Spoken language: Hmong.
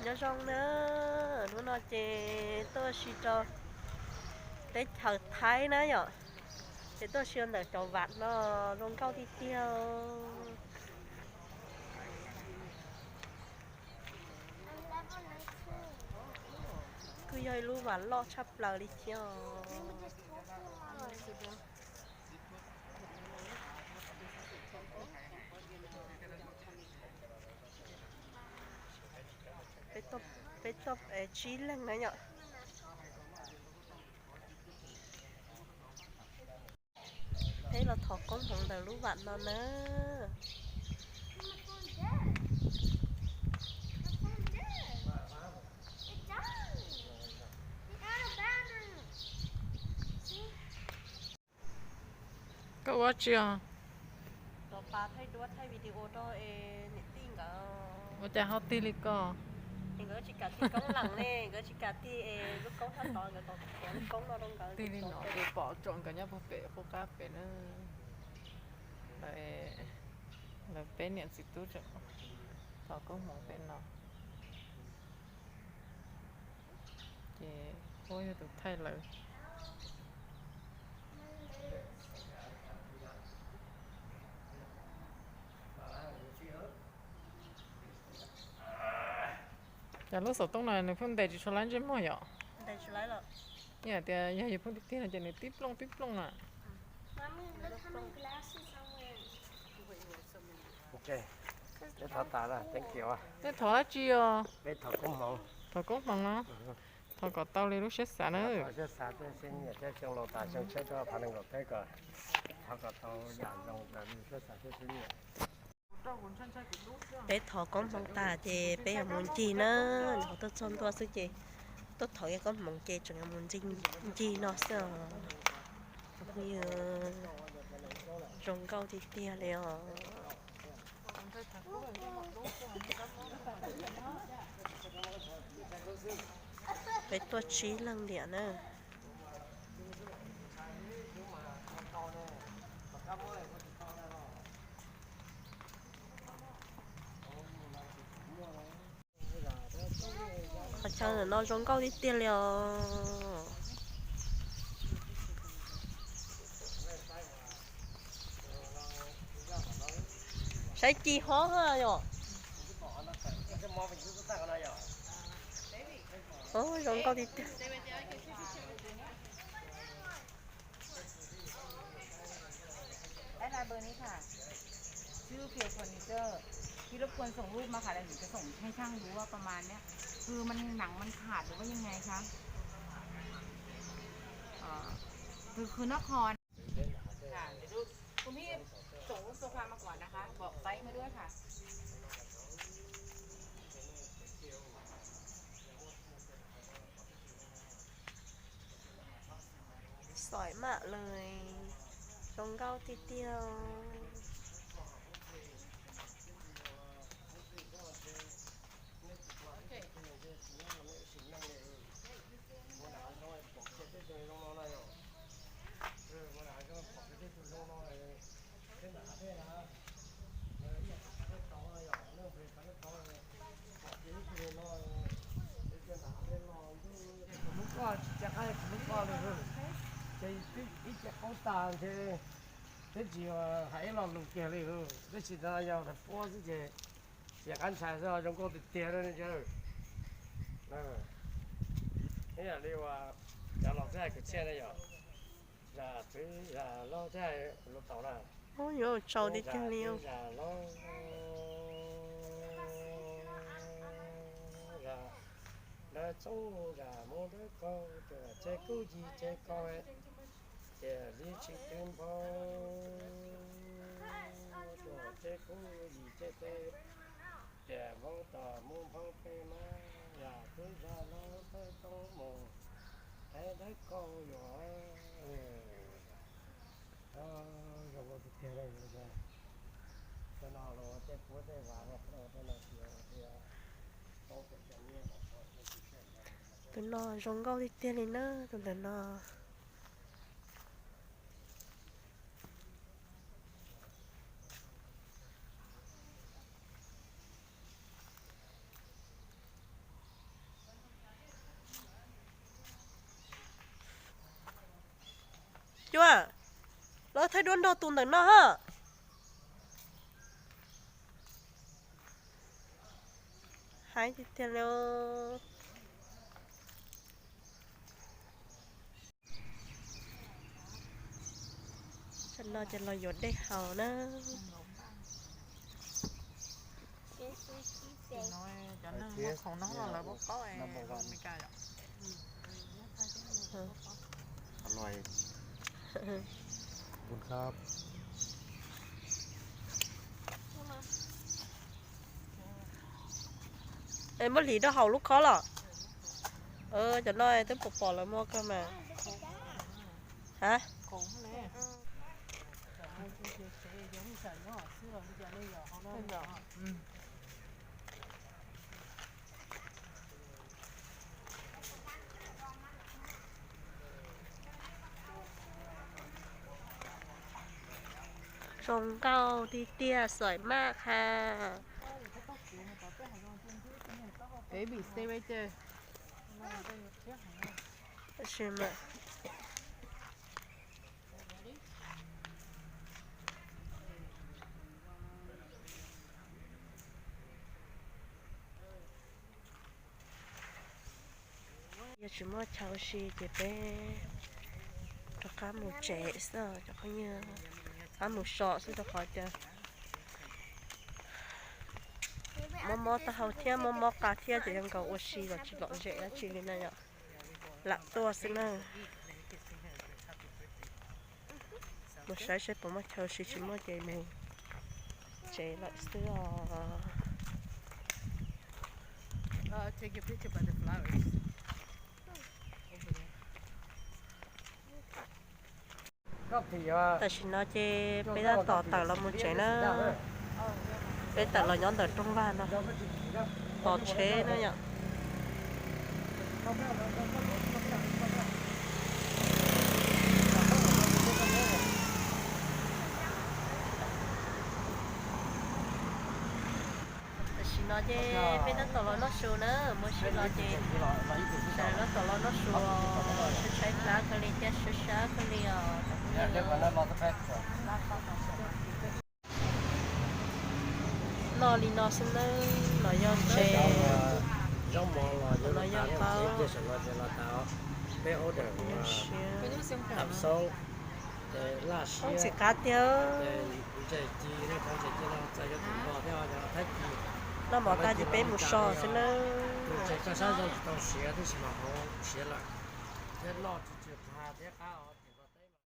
Nyob zoo na, hnub no ces tuaj si rau teb chaws Thaib na yom, ces tuaj si ntawm cov vam no zoo nkauj tiag tiag. Kuj yog ib lub vam loj tshaj plaws li thiab os. Peb tuaj tsib leeg na yom. Peb los thov koob hmoov ntawm lub vam no na. Koj ua tsi os? Rov pas thaij duab thaij video rau niam tij nkawd. Ua cas ho tig li ko? Nkawd tsis kam tig koob lees ne, nkawd tsis kam tig es lub koob sab tod nkawd kom khiav lub koob no rau nkawd. Tig li no ces pom tsoom nkawd nyob puag pem qub qab pem na. Lawv peb niam txiv tub tseem thov koob hmoov pem no. Ces Huab yog tus thaij lawv. Cas lub xov tooj no nws pheej ntes tsis tshua laib ntsej muag yom? Ntes tsis laib los? Yog tias yog yus pheej tiag tiag no ces nws tib plooj tib plooj na. Peb thov tas lawm, thank you. Peb thov dab tsi os? Peb thov koob hmoov. Thov koob hmoov no. Thov kom tau li lub siab xav na. Siab xav thiab siab nyiam thiab xyoo laus tas xyoo tshiab rau phav nees nkaum peb kom thov kom tau yam zoo raws li siab xav thiab siab nyiam. Peb thov koob hmoov tas ces peb yuav mus ncig na. Nyuam qhuav tuaj txog ntua xwb ces tuaj thov koob hmoov ces tseem yuav mus ncig no xwb os. Cov phooj ywg, zoo nkauj tiag tiag li os. Peb tuaj tsib leeg ntiam na. Qhov chaw ntawm no zoo nkauj tiag tiag li os. Saib ci hob yom. Zoo nkauj tiag tiag. ได้ไลน์เบอร์นี้ค่ะ ชื่อ Field Furniture พี่รบกวนส่งรูปมาค่ะ เดี๋ยวหนูจะส่งให้ช่างดูว่าประมาณเนี้ย คือมันหนังมันขาดหรือว่ายังไงคะ อ๋อ คือคือนอกคอ ค่ะ เดี๋ยวดู คุณพี่ส่งรูปโซฟามาก่อนนะคะ บอกไซส์มาด้วยค่ะ Sỏi mạ lời, zoo nkauj tiag tiag. Kuv hlub koj tsis nco qab kuv hlub koj li, ces ib ce qaub tas ntshe twb tsis hais ib lo lus kiag li, tab sis no yog puab xwb ces tsis qab ntshai xwb, zoo nkauj tiag tiag li. Ib yam li uas cov laus twb hais kwv txhiaj na yom, zam txwv zam laug thiab hais lus tau na. Ub, yuav tsaus tiag tiag li. Zam laug, zam dawb txoob, zam muab dawb kaug, ces kuj yig ces kaug, ces li tsis twv npau, ces kuj yig ces twv, ces npau tom muab npau peb mas, zam txwv zam laug tawg toob mus, es dawb kaug yuav. Zoo tiag tiag li. Cov no los tej puab tej vav, tej no tias, tus no zoo nkauj tiag tiag li na, tus ntawm no. Koj nrog tus ntawm no ha. Hais tiag tiag li. Tsam no ces los yuav dej haus na. Es muab hliv rau hauv lub khob los? Cov no twb pom pom lawv muag kawg mas. Ha? Zoo nkauj tiag tiag, xuaim maj ha. Yog tsis muaj chaw ua si ces peb rov qab mus tsev xwb, cov phooj ywg, rov qab mus so xwb rau qhov tias mob mob taub hau thiab mob mob qa thiab ces yuav nkaus ua si los tsis lom zem dab tsi li na yom. Lam tuaj xwb na. Mus saib saib puas muaj chaw ua si, tsis muaj ces mus tsev lawm xwb os. Tam sim no ces peb tab tom tawm los mus tsev na. Peb tawm los nyob ntawm rooj vag no, tos tsheb na yom. Tam sim no ces peb tab tom los noj su na, muaj sij los ces tab tom los noj su, tshaib tshaib plab kawg li thiab siab siab kawg li os. Noj li no xwb nawb, no yog ntses, no yog taub, peb order siab, ntxim qab tiag. Noj mov tag ces peb mus so xwb nawb. Tus ntses coj sab zoo tsis tau siav, tab sis mas hauv siav lawm thiab, noj tsis tsis qab thiab qab os.